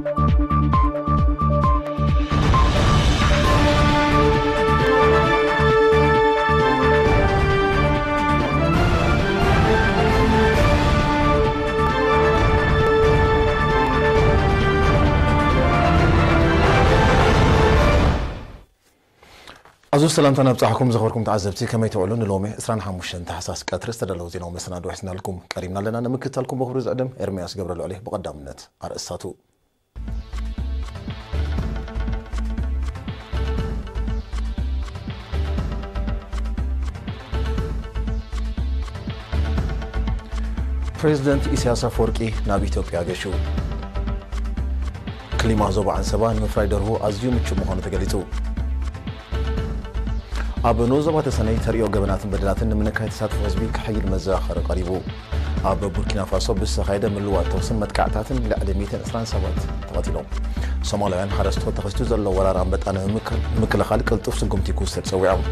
ኣዙ ሰላምታ ናብጻሕኩም ዘኸርኩም ተዓዘብቲ፣ ከመይ ትውዕሉ? ንሎሚ ዕስራን ሓሙሽተን ታሕሳስ ቀትሪ ዝተዳለዉ ዜናዊ መሰናድኦ ሒዝናልኩም ቀሪብና ኣለና። ንምክትታልኩም በኽብሪ ዝዕድም ኤርምያስ ገብረልዑል እየ። ብቐዳምነት ኣርእስታቱ። ፕሬዚደንት ኢሳያስ ኣፈወርቂ ናብ ኢትዮጵያ ገሹ። ክሊማ ዞባ ዓንሰባ ንምፍራይ ደርሁ ኣዝዩ ምቹእ ምዃኑ ተገሊጹ። ኣብ ንኡስ ዞባ ተሰነይ ተርእዮ ገበናትን በደላትን ንምንካይ ተሳትፎ ህዝቢ ክሕይል መዘኻኸሪ ቀሪቡ። ኣብ ቡርኪና ፋሶ ብዝተኻየደ ምልዋጥ ተኹስን መጥቃዕታትን ልዕሊ ሚእትን ዕስራን ሰባት ተቐቲሎም። ሶማላውያን ሓረስቶት ተኸሲቱ ዘሎ ወራር ኣንበጣ ንምምክ-፣ ንምክልኻል ቅልጡፍ ስጉምቲ ክውሰድ ጸዊዖም።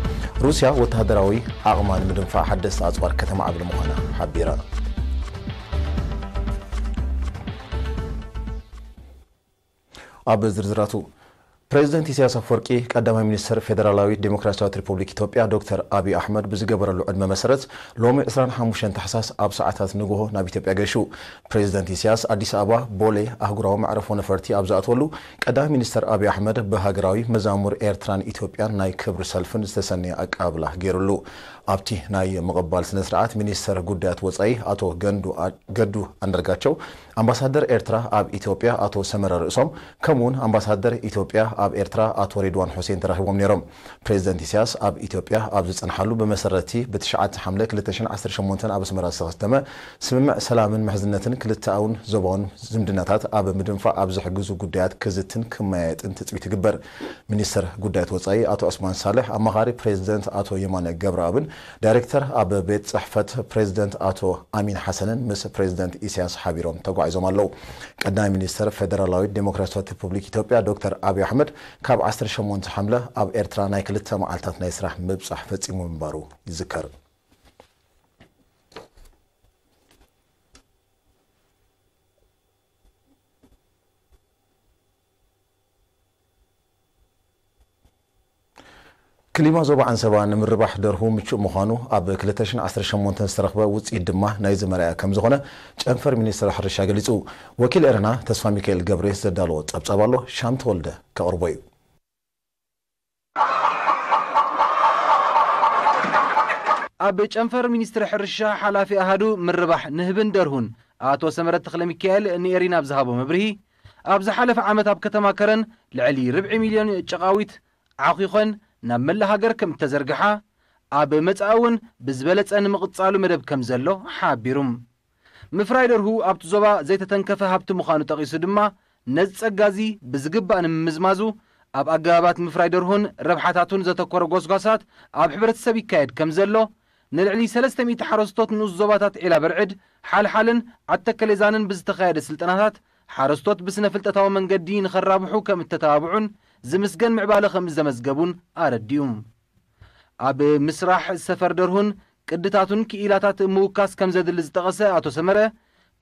ሩስያ ወተሃደራዊ ዓቕማ ንምድንፋዕ ሓደስቲ ኣጽዋር ከተማዕብል ምዃና ሓቢራ። ኣብ ዝርዝራቱ፣ ፕሬዚደንት ኢሳያስ ኣፈወርቂ ቀዳማይ ሚኒስትር ፌደራላዊት ዴሞክራሲያዊት ሪፐብሊክ ኢትዮጵያ ዶክተር ኣቢይ ኣሕመድ ብዝገበረሉ ዕድመ መሰረት ሎሚ ዕስራን ሓሙሽተን ታሕሳስ ኣብ ሰዓታት ንግሆ ናብ ኢትዮጵያ ገሹ። ፕሬዚደንት ኢሳያስ ኣዲስ ኣበባ ቦሌ ኣህጉራዊ መዕረፎ ነፈርቲ ኣብ ዝኣትወሉ ቀዳማይ ሚኒስትር ኣቢይ ኣሕመድ ብሃገራዊ መዛሙር ኤርትራን ኢትዮጵያን ናይ ክብሪ ሰልፍን ዝተሰነየ ኣቀባብላ ገይሩሉ። ኣብቲ ናይ ምቕባል ስነ ስርዓት ሚኒስትር ጉዳያት ወጻኢ ኣቶ ገንዱ ኣ-፣ ገዱ ኣንዳርጋቸው፣ ኣምባሳደር ኤርትራ ኣብ ኢትዮጵያ ኣቶ ሰመረ ርእሶም፣ ከምኡውን ኣምባሳደር ኢትዮጵያ ኣብ ኤርትራ ኣቶ ሬድዋን ሑሴን ተራኺቦም ነይሮም። ፕሬዚደንት ኢሳያስ ኣብ ኢትዮጵያ ኣብ ዝጸንሓሉ ብመሰረቲ ብትሽዓተ ሓምለ ክልተ ሽሕን ዓሰርተ ሸሞንተን ኣብ ኣስመራ ዝተኸተመ ስምምዕ ሰላምን ምሕዝነትን ክልተኣውን ዞባውን ዝምድናታት ኣብ ምድንፋዕ ኣብ ዝሕግዙ ጉዳያት ክዝትን ክመያየጥን ትጽቢት ይግበር። ሚኒስትር ጉዳያት ወጻኢ ኣቶ ዑስማን ሳልሕ፣ ኣማኻሪ ፕሬዚደንት ኣቶ የማነ ገብረኣብን ዳይሬክተር ኣብ ቤት ጽሕፈት ፕሬዚደንት ኣቶ ኣሚን ሓሰንን ምስ ፕሬዚደንት ኢሳያስ ሓቢሮም ተጓዒዞም ኣለዉ። ቀዳማይ ሚኒስተር ፌደራላዊት ዴሞክራሲያዊት ሪፑብሊክ ኢትዮጵያ ዶክተር ኣብይ ኣሕመድ ካብ ዓሰርተ ሸሞንተ ሓምለ ኣብ ኤርትራ ናይ ክልተ መዓልታት ናይ ስራሕ ምብጻሕ ፈጺሙ ምንባሩ ይዝከር። ክሊማ ዞባ ዓንሰባ ንምርባሕ ደርሁ ምቹእ ምዃኑ ኣብ ክልተ ሽሕን ዓሰርተ ሸሞንተን ዝተረኽበ ውፅኢት ድማ ናይዚ መርኣያ ከም ዝኾነ ጨንፈር ሚኒስትሪ ሕርሻ ገሊጹ። ወኪል ኤረና ተስፋ ሚካኤል ገብሬ ዘዳለዎ ጸብጻብ ኣሎ፣ ሻም ተወልደ ከቕርቦ እዩ። ኣብ ጨንፈር ሚኒስትሪ ሕርሻ ሓላፊ ኣሃዱ ምርባሕ ንህብን ደርሁን ኣቶ ሰመረ ተኽለ ሚካኤል ንኤሪና ኣብ ዝሃቦ መብርሂ፣ ኣብ ዝሓለፈ ዓመት ኣብ ከተማ ከረን ልዕሊ ርብዒ ሚልዮን ጨቓዊት ዓኺኾን ናብ መላእ ሃገር ከም እተዘርግሓ፣ ኣብ መጻኢ እውን ብዝበለጸ ንምቕጻሉ መደብ ከም ዘሎ ሓቢሩ። ምፍራይ ደርሁ ኣብቲ ዞባ ዘይተተንከፈ ሃብቲ ምዃኑ ጠቒሱ ድማ፣ ነዚ ጸጋ እዚ ብዝግባእ ንምምዝማዙ፣ ኣብ ኣገባባት ምፍራይ ደርሁን ረብሓታቱን ዘተኮረ ጎስጓሳት ኣብ ሕብረተሰብ ይካየድ ከም ዘሎ፣ ንልዕሊ ሰለስተ ሚእቲ ሓረስቶት ንኡስ ዞባታት ዒላ በርዕድ፣ ሓልሓልን ዓድ ተከሌዛንን ብዝተኻየደ ስልጠናታት፣ ሓረስቶት ብስነ ፍልጠታዊ መንገዲ ንኸራብሑ ከም እተተባብዑን ዝምስገን ምዕባለ ከም ዘመዝገቡን ኣረዲኡ። ኣብ ምስራሕ ሰፈር ደርሁን ቅድታቱን ክኢላታት ምውካስ ከም ዘድሊ ዝጠቐሰ ኣቶ ሰመረ፣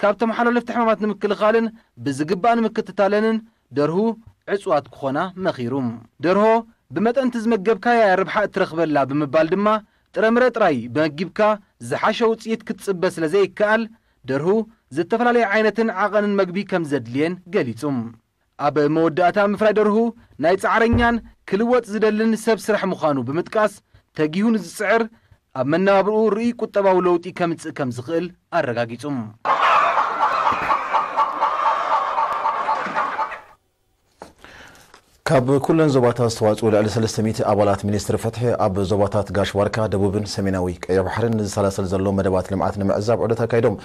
ካብ ተመሓላለፍቲ ሕማማት ንምክልኻልን ብዝግባእ ንምክትታለንን ደርሁ ዕጹዋት ክኾና መኺሩ። ደርሆ ብመጠን እቲ ዝመገብካያ ርብሓ እትረኽበላ ብምባል ድማ፣ ጥረምረ ጥራይ መጊብካ ዝሓሸ ውጽኢት ክትጽበ ስለ ዘይከኣል፣ ደርሁ ዝተፈላለየ ዓይነትን ዓቐንን መግቢ ከም ዘድልየን ገሊጹ። ኣብ መወዳእታ ምፍራይ ደርሁ ናይ ጻዕረኛን ክልወጥ ዝደልን ሰብ ስራሕ ምዃኑ ብምጥቃስ፣ ተጊሁ ንዝጽዕር ኣብ መነባብርኡ ርእይ ቁጠባዊ ለውጢ ከምጽእ ከም ዝኽእል ኣረጋጊጹ። ካብ ኩለን ዞባታት ዝተዋጽኡ ልዕሊ ሰለስተ ሚእቲ ኣባላት ሚኒስትሪ ፍትሒ ኣብ ዞባታት ጋሽ ባርካ፣ ደቡብን ሰሜናዊ ቀይሕ ባሕርን ንዝሰላሰል ዘሎ መደባት ልምዓት ንምዕዛብ ዑደት ኣካይዶም።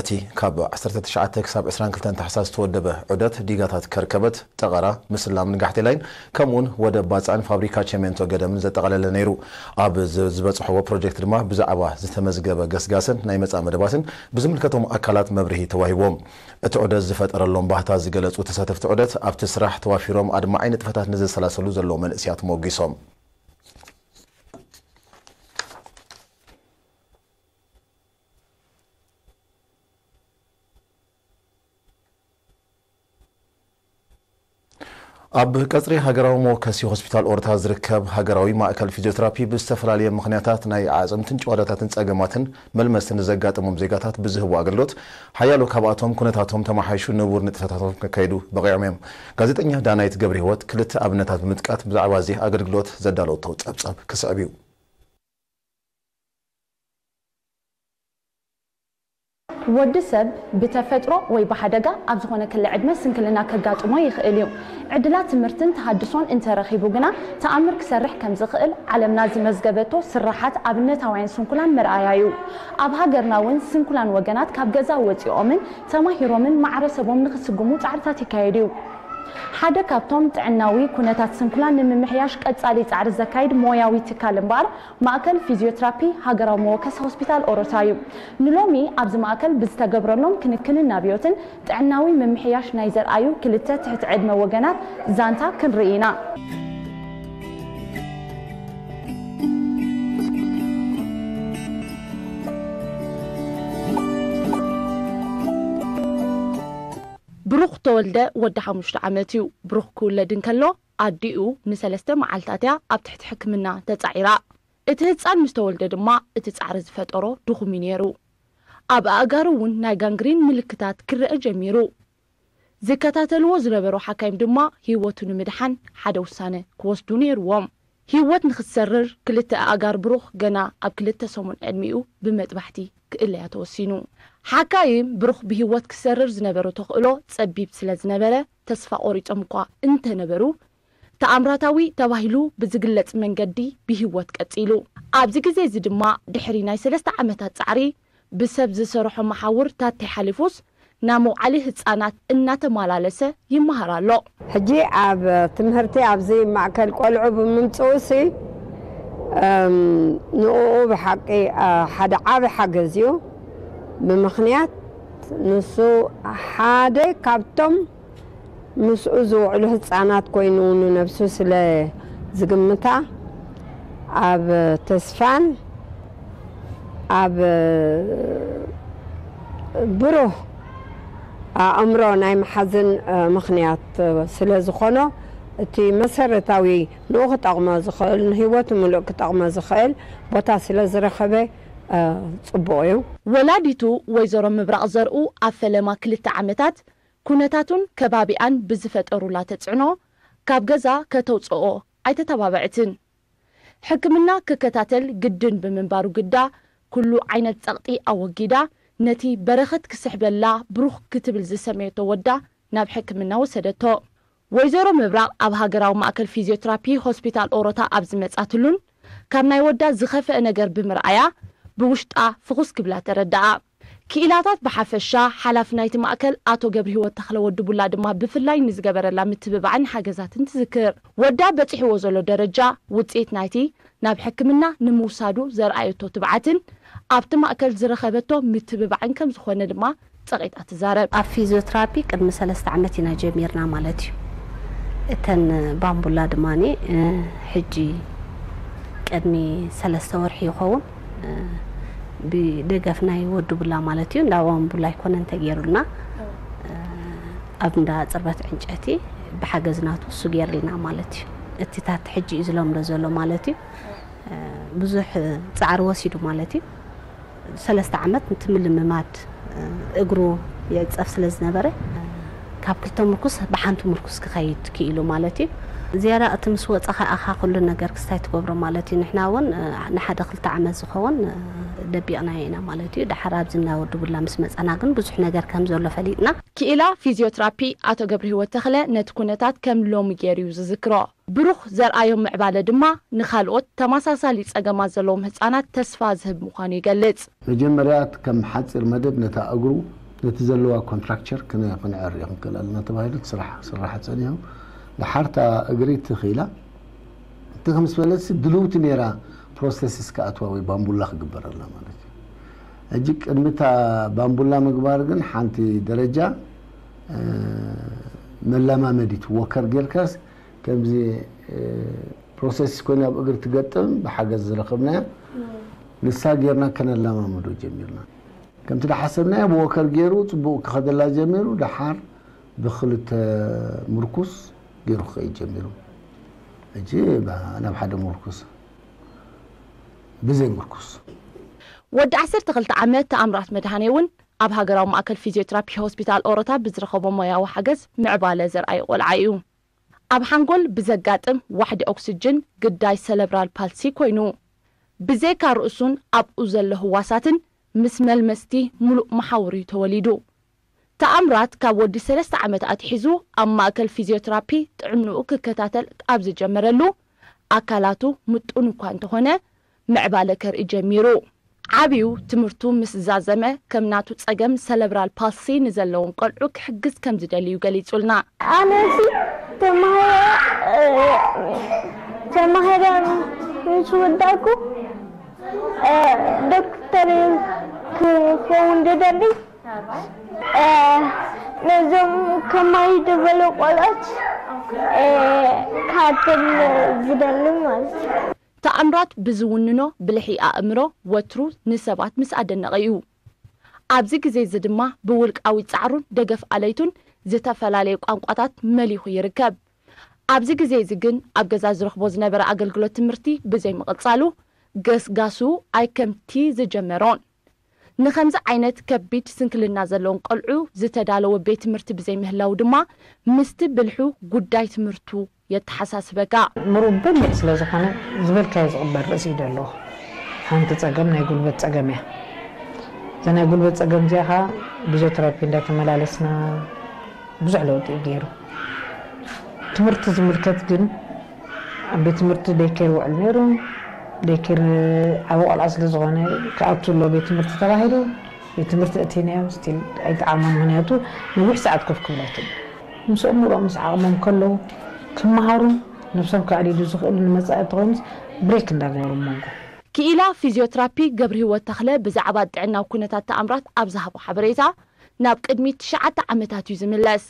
እቲ ካብ ዓሰርተ ትሽዓተ ክሳብ ዕስራን ክልተን ታሕሳስ ዝተወደበ ዑደት ዲጋታት ከርከበት፣ ጠቐራ፣ ምስላምን ጋሕቴላይን ከምኡውን ወደብ ባጽዕን ፋብሪካ ቸሜንቶ ገደምን ዘጠቓለለ ነይሩ። ኣብ ዝ-፣ ዝበጽሕዎ ፕሮጀክት ድማ ብዛዕባ ዝተመዝገበ ገስጋስን ናይ መጻኢ መደባትን ብዝምልከቶም ኣካላት መብርሂ ተዋሂብዎም። እቲ ዑደት ዝፈጠረሎም ባህታ ዝገለጹ ተሳተፍቲ ዑደት፣ ኣብቲ ስራሕ ተዋፊሮም ኣድማዒ ንጥፈታት ንዘሰላሰሉ ዘለዉ መንእሰያት ሞጒሶም። ኣብ ቀጽሪ ሃገራዊ መወከሲ ሆስፒታል ኦሮታ ዝርከብ ሃገራዊ ማእከል ፊዚዮትራፒ ብዝተፈላለየ ምኽንያታት ናይ ኣዕጽምትን ጭዋዳታትን ጸገማትን መልመስትን ዘጋጠሞም ዜጋታት ብዝህቦ ኣገልግሎት ሓያሎ ካብኣቶም ኩነታቶም ተመሓይሹ ንቡር ንጥፈታቶም ከካይዱ በቒዖም እዮም። ጋዜጠኛ ዳናይት ገብረህይወት ክልተ ኣብነታት ብምጥቃት ብዛዕባ እዚ ኣገልግሎት ዘዳለወቶ ጸብጻብ ክስዕብ እዩ። ወዲ ሰብ ብተፈጥሮ ወይ ብሓደጋ ኣብ ዝኾነ ክሊ ዕድመ ስንክልና ከጋጥሞ ይኽእል እዩ። ዕድላት ትምህርትን ተሃድሶን እንተረኺቡ ግና ተኣምር ክሰርሕ ከም ዝኽእል ዓለምና ዝመዝገበቶ ስርሓት ኣብነታውያን ስንኩላን መርኣያ እዩ። ኣብ ሃገርና እውን ስንኩላን ወገናት ካብ ገዛ ወፂኦምን ተማሂሮምን ማዕረ ሰቦም ንኽስጉሙ ፃዕርታት ይካየድ እዩ። ሓደ ካብቶም ጥዕናዊ ኩነታት ስንኩላን ንምምሕያሽ ቀፃሊ ፃዕሪ ዘካይድ ሞያዊ ትካል እምበኣር ማእከል ፊዝዮትራፒ ሃገራዊ መወከሲ ሆስፒታል ኦሮታ እዩ። ንሎሚ ኣብዚ ማእከል ብዝተገብረሎም ክንክንን ናብዮትን ጥዕናዊ ምምሕያሽ ናይ ዘርኣዩ ክልተ ትሕቲ ዕድመ ወገናት ዛንታ ክንርኢ ኢና። ብሩኽ ተወልደ ወዲ ሓሙሽተ ዓመት እዩ። ብሩኽ ክውለድ እንከሎ ኣዲኡ ንሰለስተ መዓልታት እያ ኣብ ትሕቲ ሕክምና ተጻዒራ። እቲ ህጻን ምስ ተወልደ ድማ እቲ ጻዕሪ ዝፈጠሮ ድኹም እዩ ነይሩ። ኣብ ኣእጋሩ እውን ናይ ጋንግሪን ምልክታት ክረአ ጀሚሩ። ዝከታተልዎ ዝነበሩ ሓካይም ድማ ህይወቱ ንምድሓን ሓደ ውሳነ ክወስዱ ነይርዎም። ህይወት ንኽትሰርር ክልተ ኣእጋር ብሩኽ ገና ኣብ ክልተ ሰሙን ዕድሚኡ ብመጥባሕቲ ክእለያ ተወሲኑ። ሓካይም ብሩኽ ብህይወት ክሰርር ዝነበሮ ተኽእሎ ጸቢብ ስለ ዝነበረ ተስፋ ቆሪጾም እኳ እንተነበሩ ተኣምራታዊ ተባሂሉ ብዝግለጽ መንገዲ ብህይወት ቀጺሉ። ኣብዚ ግዜ እዚ ድማ ድሕሪ ናይ ሰለስተ ዓመታት ጻዕሪ ብሰብ ዝሰርሖ መሓውር ታቲ ሓሊፉስ ናብ መውዓሊ ህጻናት እናተመላለሰ ይመሃር ኣሎ። ሕጂ ኣብ ትምህርቲ ኣብዚ ማእከል ቆልዑ ብምምጽኡሲ ንኡ ብሓቂ ሓደ ዓቢ ሓገዝ እዩ። ብምኽንያት ንሱ ሓደ ካብቶም ምስኡ ዝውዕሉ ህጻናት ኮይኑ ንነብሱ ስለ ዝግምታ ኣብ ተስፋን ኣብ ብሩህ ኣእምሮ ናይ መሓዝን ምኽንያት ስለ ዝኾኖ እቲ መሰረታዊ ንኡ ክጠቕሞ ዝኽእል ንህይወቱ ምሉእ ክጠቕሞ ዝኽእል ቦታ ስለ ዝረኸበ ጽቡቕ እዩ። ወላዲቱ ወይዘሮ ምብራቕ ዘርኡ ኣብ ፈለማ ክልተ ዓመታት ኩነታቱን ከባቢኣን ብዝፈጠሩላ ተጽዕኖ ካብ ገዛ ከተውጽኦ ኣይተተባበዐትን። ሕክምና ክከታተል ግድን ብምንባሩ ግዳ ኩሉ ዓይነት ጸቕጢ ኣወጊዳ ነቲ በረኸት ክስሕበላ ብሩኽ ክትብል ዝሰመየቶ ወዳ ናብ ሕክምና ወሰደቶ። ወይዘሮ ምብራቕ ኣብ ሃገራዊ ማእከል ፊዝዮትራፒ ሆስፒታል ኦሮታ ኣብ ዝመጻትሉን ካብ ናይ ወዳ ዝኸፍአ ነገር ብምርኣያ ብውሽጣ ፍኹስ ክብላ ተረድኣ። ክኢላታት ብሓፈሻ፣ ሓላፊ ናይቲ ማእከል ኣቶ ገብረሂወት ተኽለ ወዲ ቡላ ድማ ብፍላይ ንዝገበረላ ምትብባዕን ሓገዛትን ትዝክር። ወዳ በጺሕዎ ዘሎ ደረጃ ውጽኢት ናይቲ ናብ ሕክምና ንምውሳዱ ዘርኣየቶ ትብዓትን ኣብቲ ማእከል ዝረኸበቶ ምትብባዕን ከም ዝኾነ ድማ ጸቒጣ ትዛረብ። ኣብ ፊዝዮትራፒ ቅድሚ ሰለስተ ዓመት ኢና ጀሚርና ማለት እዩ። እተን ባምቡላ ድማ ሕጂ ቅድሚ ሰለስተ ወርሒ ይኸውን ብደገፍ ናይ ወዲ ቡላ ማለት እዩ። እንዳ ባምቡላ ኣይኮነን ተገይሩልና፣ ኣብ እንዳ ጽርበት ዕንጨቲ ብሓገዝ ናቱ እሱ ገይርልና ማለት እዩ። እቲ ታቲ ሕጂ እዩ ዝለምዶ ዘሎ ማለት እዩ። ብዙሕ ጻዕሪ ወሲዱ ማለት እዩ። ሰለስተ ዓመት እቲ ምልምማድ እግሩ ይዕጸፍ ስለ ዝነበረ ካብ ክልተ ምርኩስ ብሓንቲ ምርኩስ ክኸይድ ክኢሉ ማለት እዩ። ዝያዳ እቲ ምስ ወጸኻ ኢኻ ኩሉ ነገር ክስታይ ትገብሮ ማለት እዩ። ንሕና እውን ንሓደ ክልተ ዓመት ዝኸውን ደቢቕናዮ ኢና ማለት እዩ። ደሓር ኣብዚ እንዳ ወዲ ቡላ ምስ መጻና ግን ብዙሕ ነገር ከም ዘሎ ፈሊጥና። ክኢላ ፊዝዮትራፒ ኣቶ ገብረሂወት ተኽለ ነቲ ኩነታት ከም ሎሚ ገይሩ እዩ ዝዝክሮ። ብሩኽ ዘርኣዮ ምዕባለ ድማ ንኻልኦት ተመሳሳሊ ጸገማት ዘለዎም ህጻናት ተስፋ ዝህብ ምዃኑ ይገልጽ። መጀመርያ ከም ሓጺር መደብ ነታ እግሩ ነቲ ዘለዋ ኮንትራክቸር ክነዕርዮ ክንክእል ኣለና ተባሂሉ እቲ ስራሕ ክስራሕ ጸኒሑ። ደሓር እታ እግሪ ትኽ ኢላ ትኽ ምስ በለትሲ ድልውቲ ነይራ ፕሮስተሲስ ክኣትዋ ወይ ባምቡላ ክግበረላ ማለት እዩ። ሕጂ ቅድሚ እታ ባምቡላ ምግባር ግን ሓንቲ ደረጃ መለማመዲት ዎከር ጌርካስ ከምዚ ፕሮሰስ ኮይና ኣብ እግሪ ትገጥም ብሓገዝ ዝረኸብናያ ንሳ ጌርና ከነለማምዶ ጀሚርና። ከምቲ ዝሓሰብናዮ ብወከር ገይሩ ጽቡቕ ክኸደላ ጀሚሩ። ደሓር ብኽልተ ምርኩስ ገይሩ ክኸይድ ጀሚሩ። ሕጂ ናብ ሓደ ምርኩስ፣ ብዘይ ምርኩስ። ወዲ ዓሰርተ ክልተ ዓመት ተኣምራት መድሃኔ እውን ኣብ ሃገራዊ ማእከል ፊዝዮትራፒ ሆስፒታል ኦሮታ ብዝረኸቦ ሞያዊ ሓገዝ ምዕባለ ዘርኣየ ቆልዓ እዩ። ኣብ ሓንጎል ብዘጋጥም ዋሕዲ ኦክስጅን ግዳይ ሰለብራል ፓልሲ ኮይኑ፣ ብዘይካ ርእሱን ኣብኡ ዘሎ ህዋሳትን ምስ መልመስቲ ምሉእ መሓውር እዩ ተወሊዱ። ተኣምራት ካብ ወዲ ሰለስተ ዓመት ኣትሒዙ ኣብ ማእከል ፊዝዮትራፒ ጥዕንኡ ክከታተል ኣብ ዝጀመረሉ፣ ኣካላቱ ምጡን እኳ እንተኾነ፣ ምዕባለ ከርኢ ጀሚሩ። ዓብዩ ትምህርቱ ምስ ዛዘመ፣ ከም ናቱ ጸገም ሰለብራል ፓልሲ ንዘለዎም ቆልዑ ክሕግዝ ከም ዝደሊ እዩ ገሊጹልና። ኣነሲ ተማሂረ ተማሂረ ምስ ወዳእኩ ዶክተር ክኸውን ዝደሊ፣ ነዞም ከማይ ዝበሉ ቆልዑት ክሓትም ዝደሊ ማለት እዩ። ተኣምራት ብዝውንኖ ብልሒ ኣእምሮ፣ ወትሩ ንሰባት ምስ ኣደነቐ እዩ። ኣብዚ ግዜ እዚ ድማ ብውልቃዊ ጻዕሩን ደገፍ ኣለይቱን ዝተፈላለዩ ቋንቋታት መሊኹ ይርከብ። ኣብዚ ግዜ እዚ ግን ኣብ ገዛ ዝረኽቦ ዝነበረ ኣገልግሎት ትምህርቲ ብዘይምቕጻሉ፣ ገስጋሱ ኣይከምቲ ዝጀመሮን። ንኸምዚ ዓይነት ከቢድ ስንክልና ዘለዎም ቆልዑ ዝተዳለወ ቤት ትምህርቲ ብዘይምህላው ድማ፣ ምስቲ ብልሑ ጉዳይ ትምህርቱ የተሓሳስበካ። ምሩብ ብልሕ ስለ ዝኾነ ዝበልካዮ ዝቕበል ርእሲ እዩ ዘለዎ። ሓንቲ ጸገም ናይ ጉልበት ጸገም እያ። እዛ ናይ ጉልበት ጸገም እዚኣ ኸኣ ብፊዝዮተራፒ እንዳተመላለስና ብዙሕ ለውጢ እዩ ገይሩ። ትምህርቲ ዝምልከት ግን ኣብ ቤት ትምህርቲ ዴይኬር ይውዕል ነይሩ። ዴይኬር ዓቢ ቆልዓ ስለ ዝኾነ ክኣቱ ኣሎ ቤት ትምህርቲ ተባሂሉ ቤት ትምህርቲ ኣእቲናዮም ስቲል ኣይጠዓሞን። ምኽንያቱ ነዊሕ ሰዓት ኮፍ ክብል ኣይክእልን። ምስ ኣእምሮኦም ምስ ዓቕሞም ከለዉ ክመሃሩ ነብሶም ከዕልሉ ዝኽእሉ ንመጻኢ እንተኾይኑስ ብሬክ እንዳገበሩ ኣብ መንጎ። ክኢላ ፊዝዮትራፒ ገብርሂወት ተኽለ ብዛዕባ ጥዕናዊ ኩነታት ተኣምራት ኣብ ዝሃቦ ሓበሬታ፣ ናብ ቅድሚት ትሽዓተ ዓመታት እዩ ዝምለስ።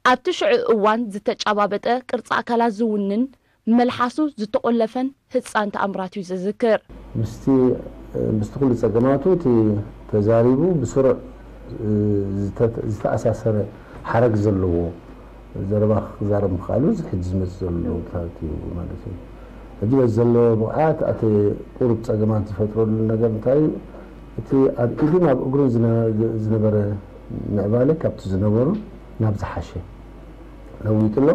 ኣብቲ ሽዑ እዋን ዝተጫባበጠ ቅርጺ ኣካላት ዝውንን መልሓሱ ዝተቖለፈን ህጻን ተኣምራት እዩ ዝዝክር። ምስቲ ምስቲ ኩሉ ጸገማቱ እቲ ተዛሪቡ ብስሩዕ ዝተኣሳሰረ ሓረግ ዘለዎ ዘረባ ክዛረብ ምኽኣሉ እዚ ሕጂ ዝመጽእ ዘሎ ለውጥታት እዩ ማለት እዩ። ሕጂ በዚ ዘለዎ ብቕዓት ኣቲ ቁሩብ ጸገማት ዝፈጥረሉ ነገር እንታይ እዩ? እቲ ኣብ ኢዱን ኣብ እግሩን ዝነበረ ምዕባለ ካብቲ ዝነበሮ ናብ ዝሓሸ ለዊጡ ኣሎ።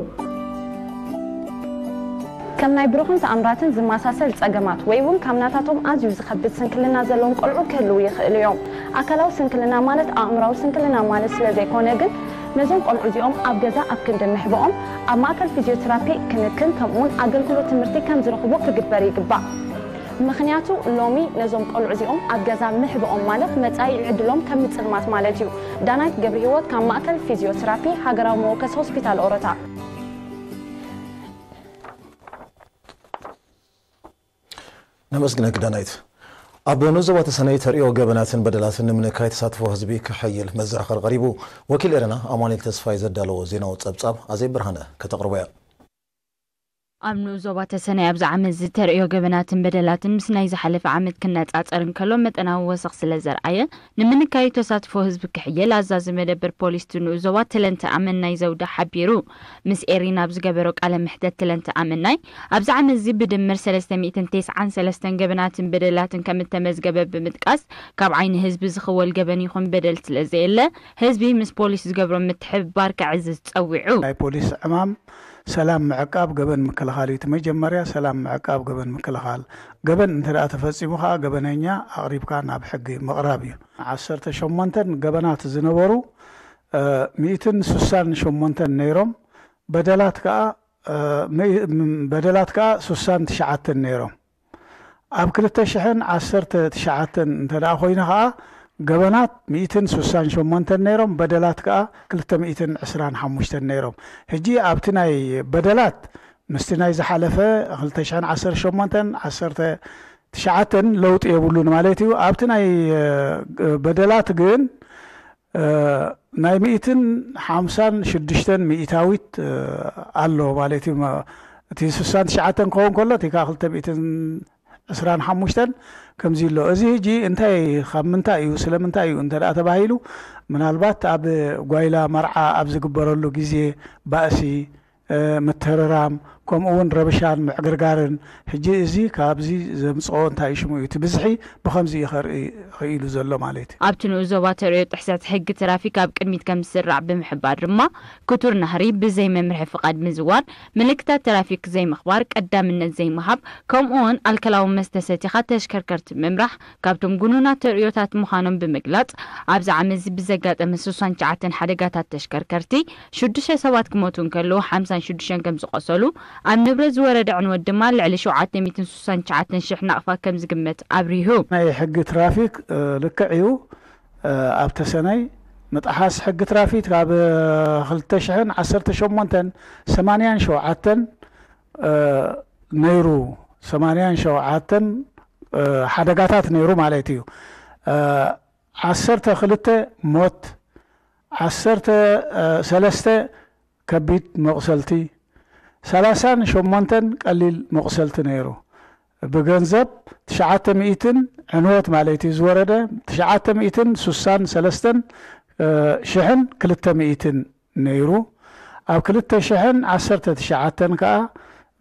ከም ናይ ብሩኽን ተኣምራትን ዝመሳሰል ጸገማት ወይ እውን ካብ ናታቶም ኣዝዩ ዝኸብድ ስንክልና ዘለዎም ቆልዑ ክህልዉ ይኽእሉ እዮም። ኣካላዊ ስንክልና ማለት ኣእምራዊ ስንክልና ማለት ስለ ዘይኮነ ግን ነዞም ቆልዑ እዚኦም ኣብ ገዛ ኣብ ክንዲ ምሕብኦም ኣብ ማእከል ፊዝዮትራፒ ክንክን ከምኡውን ኣገልግሎት ትምህርቲ ከም ዝረኽቡ ክግበር ይግባእ። ምኽንያቱ ሎሚ ነዞም ቆልዑ እዚኦም ኣብ ገዛ ምሕብኦም ማለት መጻኢ ዕድሎም ከም ምጽልማት ማለት እዩ። ዳናይት ገብረሂወት ካብ ማእከል ፊዝዮትራፒ ሃገራዊ መወከሲ ሆስፒታል ኦሮታ። ነመስግነኪ ዳናይት። ኣብ ንኡስ ዞባ ተሰነይ ተርእዮ ገበናትን በደላትን ንምንካይ ተሳትፎ ህዝቢ ክሕይል መዘኻኸሪ ቀሪቡ። ወኪል ኤረና ኣማኑኤል ተስፋይ ዘዳለዎ ዜናዊ ጸብጻብ ኣዜብ ብርሃነ ከተቕርቦ እያ። ኣብ ንኡስ ዞባ ተሰነይ ኣብዚ ዓመት ዝተርእዮ ገበናትን በደላትን ምስ ናይ ዝሓለፈ ዓመት ክነጻጸር እንከሎ መጠናዊ ወሰኽ ስለ ዘርኣየ፣ ንምንካዩ ተሳትፎ ህዝቢ ክሕየል ኣዛዚ መደበር ፖሊስ እቲ ንኡስ ዞባ ትለንተ ኣመናይ ዘውደ ሓቢሩ። ምስ ኤሪና ኣብ ዝገበሮ ቃለ መሕተት ትለንተ ኣመናይ፣ ኣብዚ ዓመት እዚ ብድምር ሰለስተ ሚእትን ተስዓን ሰለስተን ገበናትን በደላትን ከም እተመዝገበ ብምጥቃስ፣ ካብ ዓይኒ ህዝቢ ዝኽወል ገበን ይኹን በደል ስለ ዘየለ፣ ህዝቢ ምስ ፖሊስ ዝገብሮ ምትሕብባር ከዕዝዝ ጸዊዑ። ናይ ፖሊስ ዕማም ሰላም ምዕቃብ፣ ገበን ምክልኻል እዩ። እቲ መጀመርያ ሰላም ምዕቃብ፣ ገበን ምክልኻል። ገበን እንተ ደኣ ተፈጺሙ ኸኣ ገበነኛ ኣቕሪብካ ናብ ሕጊ ምቕራብ እዩ። ዓሰርተ ሸሞንተን ገበናት ዝነበሩ፣ እ፣ ሚእትን ስሳን ሸሞንተን ነይሮም። በደላት ከኣ፣ እ፣ ምእ-፣ ም-፣ በደላት ከኣ ስሳን ትሽዓተን ነይሮም። ኣብ ክልተ ሽሕን ዓሰርተ ትሽዓተን እንተ ደኣ ኾይኑ ኸኣ፣ ገበናት ሚእትን ስሳን ሸሞንተን ነይሮም፣ በደላት ከኣ ክልተ ሚእትን ዕስራን ሓሙሽተን ነይሮም። ሕጂ ኣብቲ ናይ በደላት ምስቲ ናይ ዝሓለፈ ክልተ ሽሕን ዓሰርተ ሸሞንተን ዓሰርተ ትሽዓተን ለውጢ የብሉን ማለት እዩ። ኣብቲ ናይ፣ እ፣ በደላት ግን፣ እ፣ ናይ ሚእትን ሓምሳን ሽዱሽተን ሚእታዊት፣ እ፣ ኣሎ ማለት እዩ። መ-፣ እቲ ስሳን ትሽዓተን ክኸውን ከሎ፣ እቲ ከኣ ክልተ ሚእትን ዕስራን ሓሙሽተን ከምዚ ኣሎ። እዚ ሕጂ እንታይ፣ ካብ ምንታይ እዩ፣ ስለምንታይ እዩ እንተ ደኣ ተባሂሉ፣ ምናልባት ኣብ ጓይላ መርዓ ኣብ ዝግበረሉ ግዜ ባእሲ፣ ምትርራም፣ ከምኡ እውን ረብሻን ምዕግርጋርን። ሕጂ እዚ ካብዚ ዘምፅኦ እንታይ ሽሙ እዩ? እቲ ብዝሒ ብኸምዚ እዩ ከርኢ ክኢሉ ዘሎ ማለት እዩ። ኣብቲ ንኡስ ዞባ ተርእዮ ጥሕሰት ሕጊ ትራፊክ ኣብ ቅድሚት ከም ዝስራዕ ብምሕባር ድማ፣ ክቱር ናህሪ፣ ብዘይ መምርሒ ፍቓድ ምዝዋር፣ ምልክታት ትራፊክ ዘይምኽባር፣ ቀዳምነት ዘይምሃብ፣ ከምኡ እውን ኣልኮላዊ መስተ ሰቲኻ ተሽከርከርቲ ምምራሕ ካብቶም ጉኑናት ተርእዮታት ምዃኖም ብምግላጽ፣ ኣብዚ ዓመት እዚ ብዘጋጠመ ስሳን ትሽዓተን ሓደጋታት ተሽከርከርቲ ሽዱሽተ ሰባት ክሞቱ እንከለዉ፣ ሓምሳን ሽዱሽተን ከም ዝቖሰሉ፣ ኣብ ንብረት ዝወረደ ዕንወት ድማ ልዕሊ ሸውዓተ ሚእትን ስሳን ትሽዓተን ሽሕ ናቕፋ ከም ዝግመት ኣብሪሁ። ናይ ሕጊ ትራፊክ፣ እ፣ ልክዕ እዩ። እ፣ ኣብ ተሰነይ ምጥሓስ ሕጊ ትራፊክ ካብ፣ እ፣ ክልተ ሽሕን ዓሰርተ ሸሞንተን ሰማንያን ሸውዓተን፣ እ፣ ነይሩ። ሰማንያን ሸውዓተን፣ እ፣ ሓደጋታት ነይሩ ማለት እዩ። እ፣ ዓሰርተ ክልተ ሞት፣ ዓሰርተ ሰለስተ ከቢድ መቑሰልቲ፣ ሰላሳን ሸሞንተን ቀሊል መቑሰልቲ ነይሩ። ብገንዘብ ትሽዓተ ሚእትን ዕንወት ማለት እዩ ዝወረደ፣ ትሽዓተ ሚእትን ስሳን ሰለስተን፣ እ፣ ሽሕን ክልተ ሚእትን ነይሩ። ኣብ ክልተ ሽሕን ዓሰርተ ትሽዓተን ከኣ፣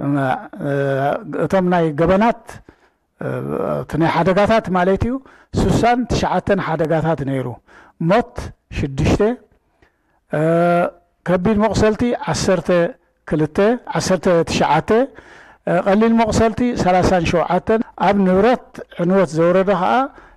እ፣ እቶም ናይ ገበናት፣ እ፣ እቲ ናይ ሓደጋታት ማለት እዩ፣ ስሳን ትሽዓተን ሓደጋታት ነይሩ። ሞት ሽዱሽተ፣ እ፣ ከቢድ መቑሰልቲ ዓሰርተ ክልተ፣ ዓሰርተ ትሽዓተ፣ እ፣ ቀሊል መቑሰልቲ ሰላሳን ሸውዓተን፣ ኣብ ንብረት ዕንወት ዘውረደ ኸኣ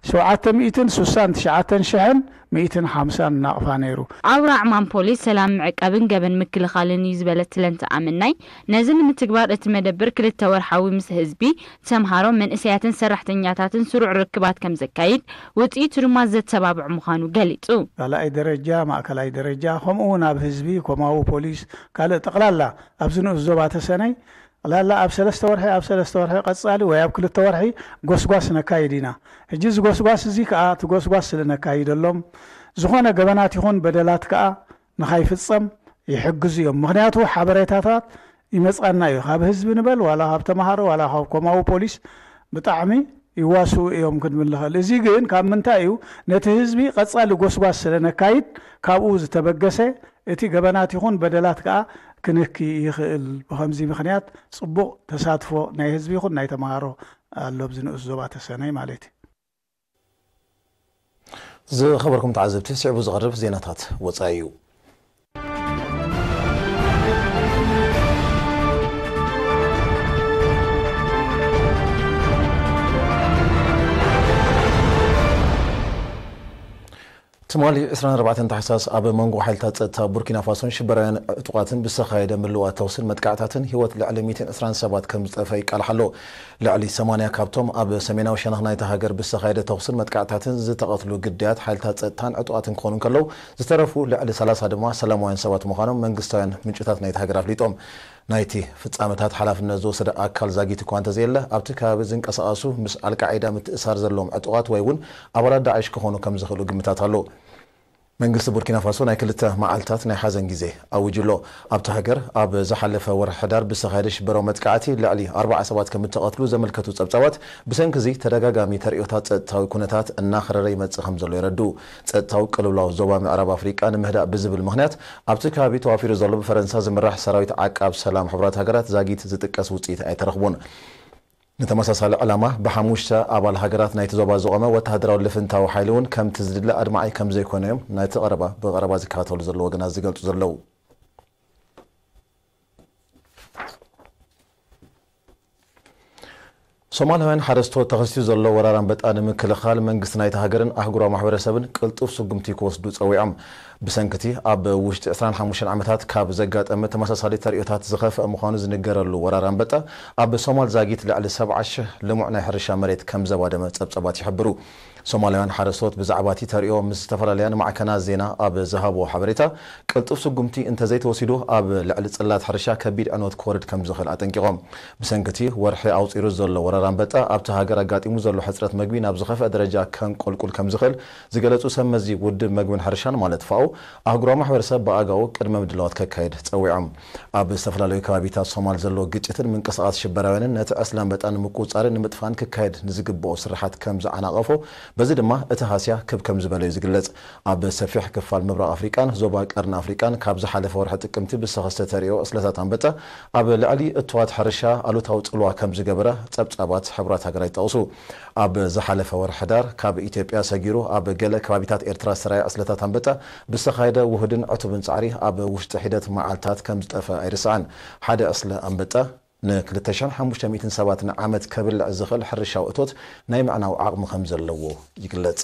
ሸውዓተ ሚእትን ስሳን ትሽዓተን ሽሕን ሚእትን ሓምሳን ናቕፋ ነይሩ። ኣውራ ዕማም ፖሊስ ሰላም ምዕቃብን ገበን ምክልኻልን እዩ ዝበለ ትለንተ ኣመናይ፣ ነዚ ንምትግባር እቲ መደብር ክልተ ወርሓዊ ምስ ህዝቢ፣ ተምሃሮ፣ መንእሰያትን ሰራሕተኛታትን ስሩዕ ርክባት ከም ዘካይድ፣ ውጽኢቱ ድማ ዘተባብዕ ምዃኑ ገሊጹ። ካልኣይ ደረጃ፣ ማእከላይ ደረጃ፣ ከምኡ እውን ኣብ ህዝቢ፣ ኮማዊ፣ ፖሊስ፣ ካልእ ጠቕላላ ኣብዚ ንኡስ ዞባ ተሰነይ፣ ጠቕላላ ኣብ ሰለስተ ወርሒ፣ ኣብ ሰለስተ ወርሒ ቀጻሊ ወይ ኣብ ክልተ ወርሒ ጎስጓስ ነካይድ ኢና። ሕጂ እዚ ጎስጓስ እዚ ከኣ፣ እቲ ጎስጓስ ስለ ነካይደሎም፣ ዝኾነ ገበናት ይኹን በደላት ከኣ ንኻይፍጸም ይሕግዙ እዮም። ምኽንያቱ ሓበሬታታት ይመጻና እዩ። ካብ ህዝቢ ንበል፣ ዋላ ካብ ተምሃሮ፣ ዋላ ካብ ኮማዊ ፖሊስ ብጣዕሚ ይዋስኡ እዮም ክንብል ንኽእል። እዚ ግን ካብ ምንታይ እዩ? ነቲ ህዝቢ ቀጻሊ ጎስጓስ ስለ ነካይድ፣ ካብኡ ዝተበገሰ እቲ ገበናት ይኹን በደላት ከኣ ክንኪ ይኽእል። ብኸምዚ ምኽንያት ጽቡቕ ተሳትፎ ናይ ህዝቢ ይኹን ናይ ተምሃሮ ኣሎ ኣብዚ ንኡስ ዞባ ተሰነይ ማለት እዩ። ዝኸበርኩም ተዓዘብቲ፣ ስዕቡ ዝቐርብ ዜናታት ወጻኢ እዩ። ትማሊ ዕስራን ኣርባዕተን ታሕሳስ ኣብ መንጎ ሓይልታት ጸጥታ ቡርኪና ፋሶን ሽበራውያን ዕጡቓትን ብዝተኻየደ ምልውዋጥ ተኹስን መጥቃዕታትን ህይወት ልዕሊ ሚእትን ዕስራን ሰባት ከም ዝጠፍአ ይቃላሕ ኣሎ። ልዕሊ ሰማንያ ካብቶም ኣብ ሰሜናዊ ሸነኽ ናይታ ሃገር ብዝተኻየደ ተኹስን መጥቃዕታትን ዝተቐትሉ ግዳያት ሓይልታት ጸጥታን ዕጡቓትን ክኾኑ እንከለዉ፣ ዝተረፉ ልዕሊ ሰላሳ ድማ ሰላማውያን ሰባት ምዃኖም መንግስታውያን ምንጭታት ናይታ ሃገር ኣፍሊጦም። ናይቲ ፍጻመታት ሓላፍነት ዝወሰደ ኣካል ዛጊት እኳ እንተዘየለ፣ ኣብቲ ከባቢ ዝንቀሳቐሱ ምስ ኣልቃዒዳ ምትእሳር ዘለዎም ዕጡቓት ወይ እውን ኣባላት ዳዕሽ ክኾኑ ከም ዝኽእሉ ግምታት ኣሎ። መንግስቲ ቡርኪና ፋሶ ናይ ክልተ መዓልታት ናይ ሓዘን ግዜ ኣዊጁ ኣሎ። ኣብታ ሃገር ኣብ ዝሓለፈ ወርሒ ሕዳር ብዝተኻየደ ሽበራዊ መጥቃዕቲ ልዕሊ ኣርባዓ ሰባት ከም እተቐትሉ ዘመልከቱ ጸብጻባት፣ ብሰንኪ እዚ ተደጋጋሚ ተርእዮታት ጸጥታዊ ኩነታት እናኸረረ ይመጽእ ከም ዘሎ የረድኡ። ጸጥታዊ ቅልውላው ዞባ ምዕራብ ኣፍሪቃ ንምህዳእ ብዝብል ምኽንያት፣ ኣብቲ ከባቢ ተዋፊሩ ዘሎ ብፈረንሳ ዝምራሕ ሰራዊት ዓቃብ ሰላም ሕቡራት ሃገራት ዛጊት ዝጥቀስ ውጽኢት ኣይተረኽቦን። ንተመሳሳሊ ዕላማ ብሓሙሽተ ኣባል ሃገራት ናይቲ ዞባ ዝቖመ ወተሃደራዊ ልፍንታዊ ሓይሊ እውን ከምቲ ዝድለ ኣድማዒ ከም ዘይኮነ እዮም ናይቲ ቀረባ ብቐረባ ዝከታተሉ ዘለዉ ወገናት ዝገልጹ ዘለዉ። ሶማላውያን ሓረስቶት ተኸሲቱ ዘሎ ወራር ኣንበጣ ንምክልኻል መንግስቲ ናይታ ሃገርን ኣህጉራዊ ማሕበረሰብን ቅልጡፍ ስጉምቲ ክወስዱ ጸዊዖም። ብሰንክቲ ኣብ ውሽጢ ዕስራን ሓሙሽተን ዓመታት ካብ ዘጋጠመ ተመሳሳሊ ተርእዮታት ዝኸፍአ ምዃኑ ዝንገረሉ ወራር ኣንበጣ፣ ኣብ ሶማል ዛጊት ልዕሊ ሰብዓ ሽሕ ልሙዕ ናይ ሕርሻ መሬት ከም ዘባደመ ጸብጻባት ይሕብሩ። ሶማላውያን ሓረስቶት ብዛዕባ እቲ ተርእዮ ምስ ዝተፈላለያ ንማዕከናት ዜና ኣብ ዝሃብዎ ሓበሬታ፣ ቅልጡፍ ስጉምቲ እንተዘይተወሲዱ ኣብ ልዕሊ ጽላት ሕርሻ ከቢድ ዕንወት ክወርድ ከም ዝኽእል ኣጠንቂቖም። ብሰንኪ እቲ ወርሒ ኣውጺሩ ዘሎ ወራር ኣንበጣ፣ ኣብታ ሃገር ኣጋጢሙ ዘሎ ሕጽረት መግቢ ናብ ዝኸፍአ ደረጃ ከንቆልቁል ከም ዝኽእል ዝገለጹ ሰብ መዚ ውድብ መግብን ሕርሻን ማለት ፋኦ፣ ኣህጉራዊ ማሕበረሰብ ብኣጋኡ ቅድመ ምድላዋት ከካይድ ጸዊዖም። ኣብ ዝተፈላለዩ ከባቢታት ሶማል ዘሎ ግጭትን ምንቅስቓስ ሽበራውያንን ነቲ ዕስለ ኣንበጣ ንምቁጽጻርን ንምጥፋእን ክካየድ ንዝግብኦ ስራሓት ከም ዝዓናቐፎ በዚ ድማ እቲ ሃስያ ክብ ከም ዝበለ እዩ ዝግለጽ። ኣብ ሰፊሕ ክፋል ምብራቕ ኣፍሪቃን ዞባ ቀርኒ ኣፍሪቃን ካብ ዝሓለፈ ወርሒ ጥቅምቲ ብዝተኸስተ ተርእዮ ዕስለታት ኣንበጣ ኣብ ልዕሊ እትዋት ሕርሻ ኣሉታዊ ጽልዋ ከም ዝገበረ ጸብጻባት ሕቡራት ሃገራት ይጠቕሱ። ኣብ ዝሓለፈ ወርሒ ሕዳር ካብ ኢትዮጵያ ሰጊሩ ኣብ ገለ ከባቢታት ኤርትራ ዝተራእየ ዕስለታት ኣንበጣ ብዝተኻየደ ውሁድን ዕቱብን ጻዕሪ ኣብ ውሽጢ ሒደት መዓልታት ከም ዝጠፍአ ኣይርስዓን። ሓደ ዕስለ ኣንበጣ ን ክልተ ሽሕን ሓሙሽተ ሚእትን ሰባት ንዓመት ከብልዕ ዝኽእል ሕርሻዊ እቶት ናይ ምዕናው ዓቕሚ ከም ዘለዎ ይግለጽ።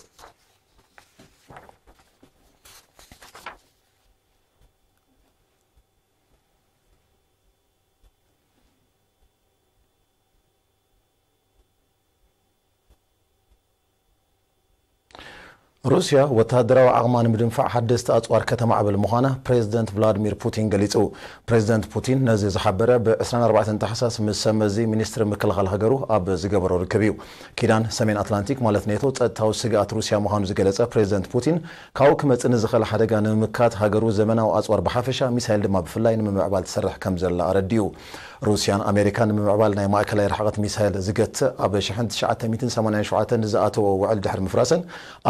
ሩስያ ወተሃደራዊ ዓቕማ ንምድንፋዕ ሓደስቲ ኣጽዋር ከተማዕብል ምዃና ፕሬዚደንት ቭላድሚር ፑቲን ገሊጹ። ፕሬዚደንት ፑቲን ነዚ ዝሓበረ ብ ዕስራን ኣርባዕተን ታሕሳስ ምስ ሰብ መዚ ሚኒስትሪ ምክልኻል ሃገሩ ኣብ ዝገበሮ ርክብ እዩ። ኪዳን ሰሜን ኣትላንቲክ ማለት ኔቶ ጸጥታዊ ስግኣት ሩስያ ምዃኑ ዝገለጸ ፕሬዚደንት ፑቲን፣ ካብኡ ክመጽእ ንዝኽእል ሓደጋ ንምምካት ሃገሩ ዘመናዊ ኣጽዋር ብሓፈሻ፣ ሚሳይል ድማ ብፍላይ ንምምዕባል ትሰርሕ ከም ዘላ ኣረዲኡ። ሩስያን ኣሜሪካን ንምምዕባል ናይ ማእከላይ ርሕቀት ሚሳይል ዝገትእ ኣብ ሽሕን ትሽዓተ ሚእትን ሰማንያን ሸውዓተን ዝኣተወ ውዕል ድሕሪ ምፍራሰን፣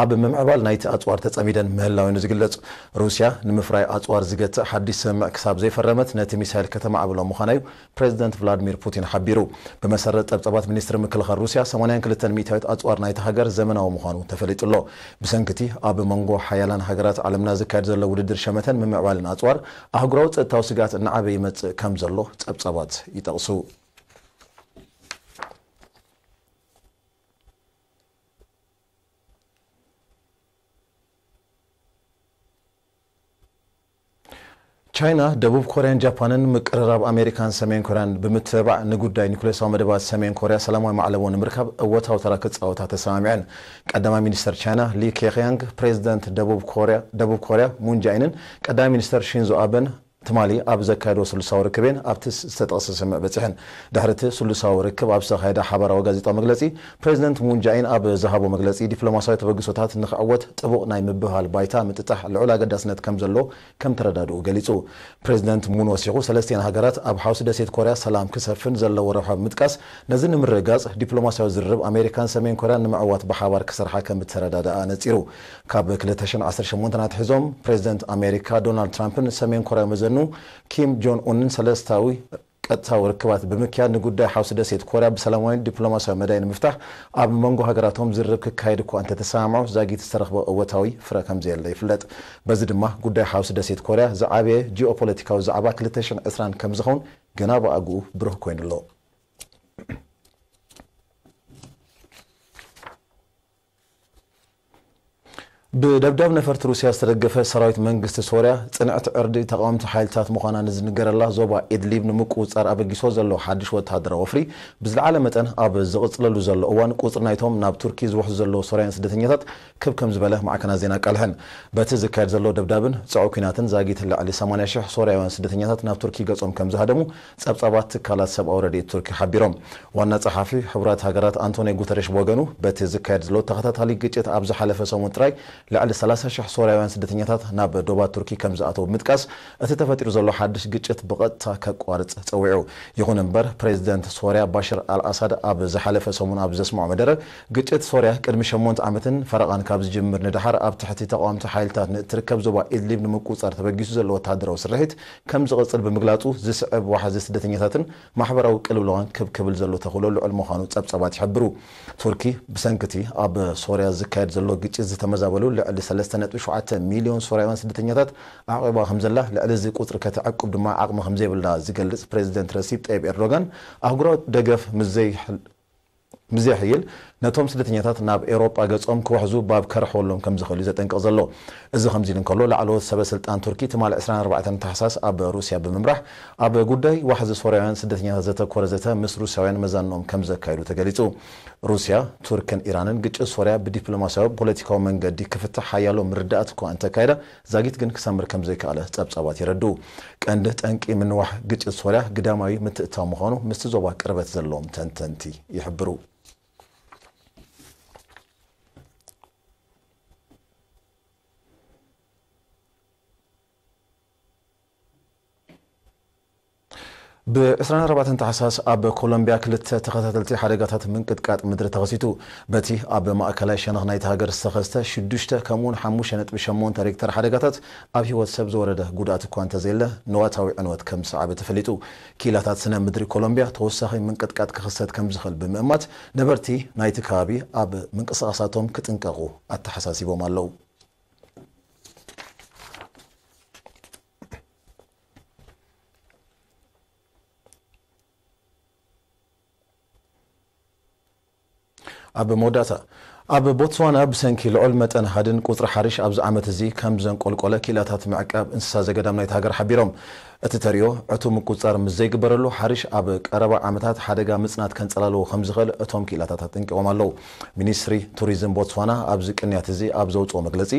ኣብ ምምዕባል ናይቲ ኣጽዋር ተጸሚደን ምህላወን እዩ ዝግለጽ። ሩስያ ንምፍራይ ኣጽዋር ዝገትእ ሓድሽ ስምምዕ ክሳብ ዘይፈረመት ነቲ ሚሳይል ከተማዕብሎ ምዃና እዩ ፕሬዚደንት ቭላድሚር ፑቲን ሓቢሩ። ብመሰረት ጸብጻባት ሚኒስትሪ ምክልኻል ሩስያ፣ ሰማንያን ክልተን ሚእታዊት ኣጽዋር ናይቲ ሃገር ዘመናዊ ምዃኑ ተፈሊጡ ኣሎ። ብሰንኪ እቲ ኣብ መንጎ ሓያላን ሃገራት ዓለምና ዝካየድ ዘሎ ውድድር ሸመተን ምምዕባልን ኣጽዋር፣ ኣህጉራዊ ጸጥታዊ ስግኣት እናዓበየ ይመጽእ ከም ዘሎ ጸብጻባት ይጠቕሱ። ቻይና፣ ደቡብ ኮርያን ጃፓንን ምቅርራብ ኣሜሪካን ሰሜን ኮርያን ብምትብባዕ ንጉዳይ ኒኩሌሳዊ መደባት ሰሜን ኮርያ ሰላማዊ ማዕለቦ ንምርካብ እወታዊ ተራ ክጻወታ ተሰማሚዐን። ቀዳማይ ሚኒስተር ቻይና ሊ ኬክያንግ፣ ፕሬዚደንት ደቡብ ኮርያ፣ ደቡብ ኮርያ ሙን ጃኢንን ቀዳማይ ሚኒስተር ሺንዞ ኣበን ትማሊ ኣብ ዘካየዶ ስሉሳዊ ርክቤን ኣብቲ ዝተጠቕሰ ስምምዕ በጺሐን። ድሕሪ እቲ ስሉሳዊ ርክብ ኣብ ዝተኻየደ ሓባራዊ ጋዜጣዊ መግለጺ፣ ፕሬዚደንት ሙን ጃኢን ኣብ ዝሃቦ መግለጺ፣ ዲፕሎማሲያዊ ተበግሶታት ንኽዕወት ጥቡቕ ናይ ምብህሃል ባይታ ምጥጣሕ ልዑል ኣገዳስነት ከም ዘሎ ከም ተረዳድኡ ገሊጹ። ፕሬዚደንት ሙን ወሲኹ፣ ሰለስቲኣን ሃገራት ኣብ ሓውሲ ደሴት ኮርያ ሰላም ክሰፍን ዘለዎ ረብሓ ብምጥቃስ፣ ነዚ ንምርግጋጽ ዲፕሎማሲያዊ ዝርርብ ኣሜሪካን ሰሜን ኮርያን ንምዕዋት ብሓባር ክሰርሓ ከም እተረዳድኣ ኣነጺሩ። ካብ ክልተ ሽሕን ዓሰርተ ሸሞንተን ኣትሒዞም፣ ፕሬዚደንት ኣሜሪካ ዶናልድ ትራምፕን ሰሜን ኮርያ መዘኑ ኪም ጆን ኡንን ሰለስታዊ ቀጥታዊ ርክባት ብምክያድ፣ ንጉዳይ ሓውሲ ደሴት ኮርያ ብሰላማዊን ዲፕሎማሲያዊ መዳይ ንምፍታሕ ኣብ መንጎ ሃገራቶም ዝርርብ ክካየድ እኳ እንተተሰማምዑ፣ ዛጊት ዝተረኽበ እወታዊ ፍረ ከም ዘየለ ይፍለጥ። በዚ ድማ፣ ጉዳይ ሓውሲ ደሴት ኮርያ ዝዓበየ ጂኦፖለቲካዊ ዛዕባ ክልተ ሽሕን ዕስራን ከም ዝኸውን ገና ብኣግኡ ብሩህ ኮይኑ ኣሎ። ብደብዳብ ነፈርቲ ሩስያ ዝተደገፈ ሰራዊት መንግስቲ ሶርያ፣ ጽንዕቲ ዕርዲ ተቓወምቲ ሓይልታት ምዃና ንዝንገረላ ዞባ ኢድሊብ ንምቁጽጻር ኣበጊሶ ዘሎ ሓድሽ ወተሃደራዊ ወፍሪ ብዝለዓለ መጠን ኣብ ዝቕጽለሉ ዘሎ እዋን፣ ቁጽሪ ናይቶም ናብ ቱርኪ ዝውሕዙ ዘለዉ ሶርያውያን ስደተኛታት ክብ ከም ዝበለ ማዕከናት ዜና ኣቃልሐን። በቲ ዝካየድ ዘሎ ደብዳብን ጽዑቕ ኲናትን ዛጊት ልዕሊ ሰማንያ ሽሕ ሶርያውያን ስደተኛታት ናብ ቱርኪ ገጾም ከም ዝሃደሙ ጸብጻባት ትካላት ሰብኣዊ ረድኤት ቱርኪ ሓቢሮም። ዋና ጸሓፊ ሕቡራት ሃገራት ኣንቶኒዮ ጉተሬሽ ብወገኑ፣ በቲ ዝካየድ ዘሎ ተኸታታሊ ግጭት ኣብ ዝሓለፈ ሰሙን ጥራይ ልዕሊ ሰላሳ ሽሕ ሶርያውያን ስደተኛታት ናብ ዶባት ቱርኪ ከም ዝኣተዉ ብምጥቃስ፣ እቲ ተፈጢሩ ዘሎ ሓድሽ ግጭት ብቐጥታ ከቋርጽ ጸዊዑ። ይኹን እምበር፣ ፕሬዚደንት ሶርያ ባሽር ኣልኣሳድ ኣብ ዝሓለፈ ሰሙን ኣብ ዘስምዖ መደረ፣ ግጭት ሶርያ ቅድሚ ሸሞንተ ዓመትን ፈረቓን ካብ ዝጅምር ንደሓር ኣብ ትሕቲ ተቓወምቲ ሓይልታት ንእትርከብ ዞባ ኢድሊብ ንምቁጽጻር ተበጊሱ ዘሎ ወተሃደራዊ ስርሒት ከም ዝቕጽል ብምግላጹ፣ ዝስዕብ ዋሕዚ ስደተኛታትን ማሕበራዊ ቅልውላውን ክብ ክብል ዘሎ ተኽእሎ ልዑል ምዃኑ ጸብጻባት ይሕብሩ። ቱርኪ ብሰንኪ እቲ ኣብ ሶርያ ዝካየድ ዘሎ ግጭት ዝተመዛበሉ ልዕሊ ሰለስተ ነጥቢ ሸውዓተ ሚልዮን ሶርያውያን ስደተኛታት ኣዕቂባ ከም ዘላ፣ ልዕሊ እዚ ቁጽሪ ከተዕቁብ ድማ ዓቕሚ ከም ዘይብላ ዝገልጽ ፕሬዚደንት ረሲፕ ጠይብ ኤርዶጋን፣ ኣህጉራዊ ደገፍ ምስ ዘይሕል-፣ ምስ ዘይሕይል፣ ነቶም ስደተኛታት ናብ ኤውሮጳ ገጾም ክውሕዙ ባብ ከርሕወሎም ከም ዝኽእል እዩ ዘጠንቅቕ ዘሎ። እዚ ከምዚ ኢሉ እንከሎ፣ ላዕለዎት ሰበ ስልጣን ቱርኪ ትማሊ ዕስራን ኣርባዕተን ታሕሳስ ኣብ ሩስያ ብምምራሕ፣ ኣብ ጉዳይ ዋሕዚ ሶርያውያን ስደተኛታት ዘተኮረ ዘተ ምስ ሩስያውያን መዛንኦም ከም ዘካየዱ ተገሊጹ። ሩስያ፣ ቱርክን ኢራንን ግጭት ሶርያ ብዲፕሎማስያዊ ፖለቲካዊ መንገዲ ክፍታሕ ሓያሎ ምርዳእት እኳ እንተካየዳ፣ ዛጊት ግን ክሰምር ከም ዘይከኣለ ጸብጻባት የረድኡ። ቀንዲ ጠንቂ ምንዋሕ ግጭት ሶርያ ግዳማዊ ምትእትታው ምዃኑ ምስቲ ዞባ ቅርበት ዘለዎም ተንተንቲ ይሕብሩ። ብ ዕስራን ኣርባዕተን ታሕሳስ ኣብ ኮሎምቢያ ክልተ ተኸታተልቲ ሓደጋታት ምንቅጥቃጥ ምድሪ ተኸሲቱ። በቲ ኣብ ማእከላይ ሸነኽ ናይቲ ሃገር ዝተኸስተ ሽዱሽተ ከምኡውን ሓሙሽተ ነጥቢ ሸሞንተ ሬክተር ሓደጋታት ኣብ ህይወት ሰብ ዝወረደ ጉድኣት እኳ እንተዘየለ፣ ንዋታዊ ዕንወት ከም ዝሰዓበ ተፈሊጡ። ክኢላታት ስነ ምድሪ ኮሎምቢያ ተወሳኺ ምንቅጥቃጥ ክኽሰት ከም ዝኽእል ብምእማት፣ ነበርቲ ናይቲ ከባቢ ኣብ ምንቅስቓሳቶም ክጥንቀቑ ኣተሓሳሲቦም ኣለዉ። ኣብ መወዳእታ፣ ኣብ ቦትስዋና ብሰንኪ ልዑል መጠን ሃድን ቁጽሪ ሓሪሽ ኣብዚ ዓመት እዚ ከም ዘንቆልቆለ ክኢላታት ምዕቃብ እንስሳ ዘገዳም ናይቲ ሃገር ሓቢሮም። እቲ ተርእዮ ዕቱብ ምቁጽጻር ምስ ዘይግበረሉ፣ ሓሪሽ ኣብ ቀረባ ዓመታት ሓደጋ ምጽናት ከንጸላልዎ ከም ዝኽእል እቶም ክኢላታት ኣጠንቂቖም ኣለዉ። ሚኒስትሪ ቱሪዝም ቦትስዋና ኣብዚ ቅንያት እዚ ኣብ ዘውጽኦ መግለጺ፣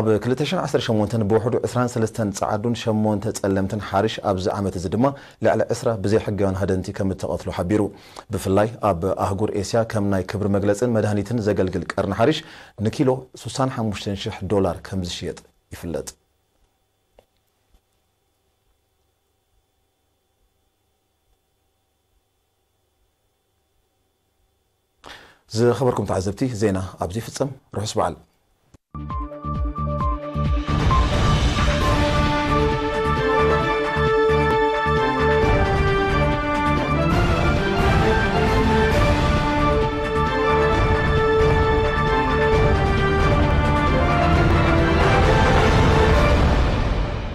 ኣብ ክልተ ሽሕን ዓሰርተ ሸሞንተን ብውሕዱ ዕስራን ሰለስተን ጸዓዱን ሸሞንተ ጸለምትን ሓሪሽ፣ ኣብዚ ዓመት እዚ ድማ ልዕሊ ዕስራ ብዘይሕጋውያን ሃደንቲ ከም እተቐትሉ ሓቢሩ። ብፍላይ ኣብ ኣህጉር ኤስያ ከም ናይ ክብሪ መግለጽን መድሃኒትን ዘገልግል ቀርኒ ሓሪሽ ንኪሎ ስሳን ሓሙሽተን ሽሕ ዶላር ከም ዝሽየጥ ይፍለጥ። ዝኸበርኩም ተዓዘብቲ፣ ዜና ኣብዚ ይፍጸም። ርሑስ በዓል።